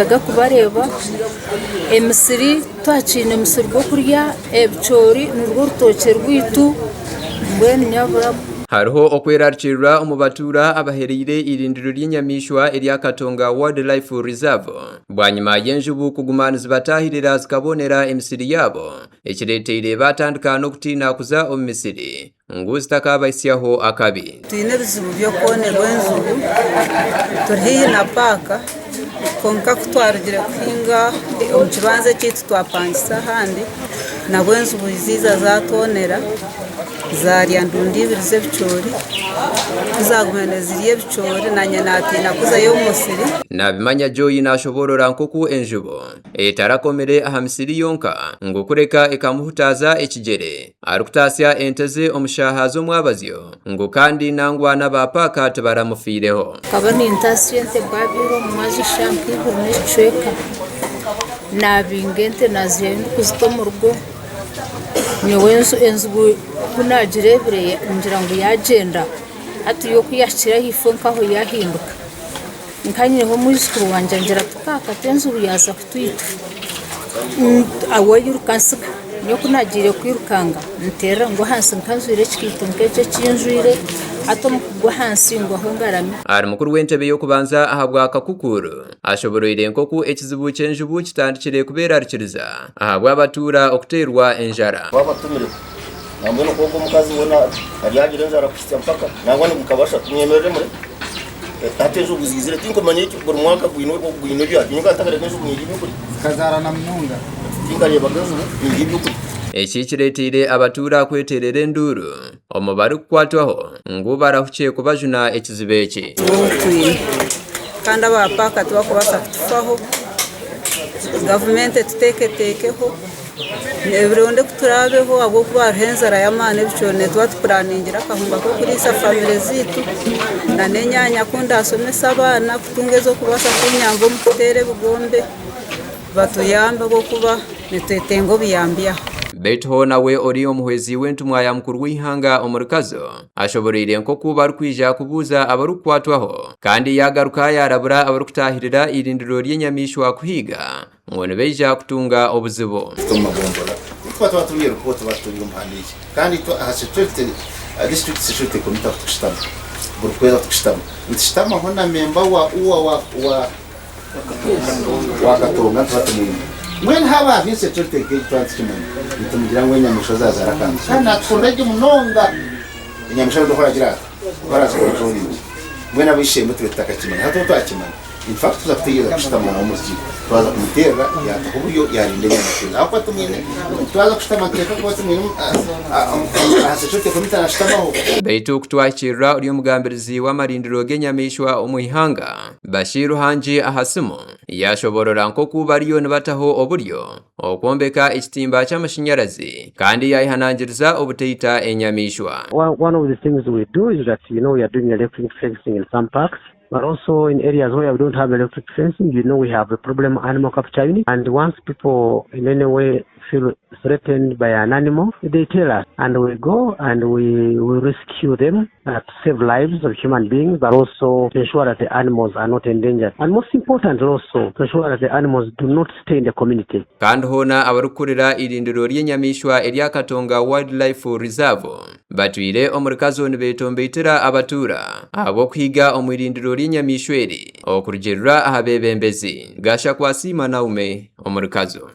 Nituhikaga kubareeba. Emisiri twakiine omusiri gw'okurya ebicoori nirwo rutookye rwaitu mbwenu nyabura. Hariho okwerarikirira omu batuura abahereire eirindiro ry'enyamaishwa erya Katonga Wildlife Reserve bwanyima y'enjubu kuguma nizibatahirira zikabonera emisiri yaabo ekireteire batandika n'okutiina kuza omu misiri ngu zitakaabahitsyaho akabi. Twine ebizibu by'okwonerwa enjubu, turi haihi na paaka kwonka ku twarugire kuhinga omu kibanja ekyaitu twapangisa ahandi nabwo enjubu zaija zatwonera zaarya ndundi ibiri z'ebicoori, ku zaagumire nizirya ebicoori naanye naatiina kuzayo omu musiri. Nabimanya Joy naashoboorora nk'oku enjubu etarakomire aha misiri yonka ngu kureka ekamuhutaaza ekigyere Arikutaasya ente ze omu shaaha z'omwabazyo ngu kandi nangwa n'aba paaka tibaramufiireho. Nkaba nintaasya ente bwabiire omu mwazyo eshaaha nka ibiri n'ekicweka. Naabinga ente naazihayo ndikuzita omu rugo. Nyowe enjubu ku naagireebire ngira ngu yaagyenda. Hati yo ku yaahikire ahaifo nkaho yaahinduka. Nka nyineho omwijukuru wangye angira ati, Taata enjubu yaaza kutwita. We airuka antsiga. Nyowe ku naagiire kwirukanga nteerera ngwa ahansi nka njwaire ekikaito nk'eki eki njwaire, hati omu kugwa ahansi ngwaho ngarami. Ahari mukuru w'entebe y'okubanza ahabwa Kakukuru ashoboroire nk'oku ekizibu ky'enjubu kitandikire kubeerarikiriza ahabw'abatuura okuteerwa enjara. Twabatumire nambwenu kwonka omukazi we aryagira enjara kuhitsya mpaka nangwa nimukabasha tumwemerere mure hati enjubu ziizire tinkumanya eki buri mwaka gwine gwine ebyabyo nyowe nkaba ntakareeba enjubu nirya ebyokurya Zikazaarana munonga. Tinkareebaga enjubu nirya ebyokurya. Eki kireeteire abatuura kweteerera enduuru omu barikukwatwaho ngu barahukye kubajuna ekizibu eki. Twine kandi aba paaka tibakubaasa kutufaho, gavumenti etuteeketeekeho. Ebironda ku turaabeho ahabw'okuba hariho enjara y'amaani ebicoori nituba tupuraaningire akahunga k'okuriisa famire zaitu n'enyaanya ku ndaashomese abaana kutunga ez'okubaasa kunyamba omu kuteera ebigombe batuyambe ahabw'okuba nitwetenga obuyambi aha. Beitu hoona we ori omuhwezi w'entumwa ya mukuru w'eihanga omuri Kazo ashoboroire nk'oku barikwija kubuuza abarikukwatwaho kandi yaagaruka yaarabura abarikutaahirira eirindiro ry'enyamaishwa kuhiiga ngu nibaija kutunga obuzibu. Omu magombora tuba twatungire ripooti oba tutungire omuhandiiki kandi itwe aha security district security committee ahu tukushutama buri kwezi ahu tukushutama nitushutamaho na memba wa UWA wa wa wa Katonga nituba tumwine mbwenu haaba hariho insecurity nk'egi twaba nitukimanya nitumugira ngu enyamaishwa zazaara akantu kandi natukorera gye munonga enyamaishwa rundi oku aragira ata oku arazikontrolinga mbwenu ab'eishe-emwe tube tutakakimanya hati obu twakimanya In fact tuza kutegereza kushutama nawe omu rukiiko twaza kumuterera yataho oburyo yarinda enyamaishwa ezi ahabw'okuba tumwine twaza kushutama nituteekwa kuba tumwine aha security committee nashutamaho. Beitu kutwahikirira ori omugambirizi w'amarindiro g'enyamaishwa omu ihanga, Bashir Hangi aha simu, yashoborora nk'oku bariyo nibataho oburyo okwombeka ekitimba ky'amashanyarazi kandi yayehanangiriza obutaita enyamaishwa. One of the things we do is that you know we are doing electric fencing in some parks But also in areas where we don't have electric fencing, you know we have a problem animal capture unit and once people in any way feel threatened by an animal, they tell us and we go and we, we rescue them uh, to save lives of human beings, but also to ensure that the animals are not endangered. And most importantly also to ensure that the animals do not stay in the community. Kandi hoona abarikukurira eirindiro ry'enyamaishwa erya Katonga Wildlife Reserve Batwire omuri Kazo nibetombeitera abatuura ahabw'okuhiga omu irindiro ry'enyamaishwa eri. Okurugiirira aha beebembezi, Gashakwasiima Naume omuri Kazo.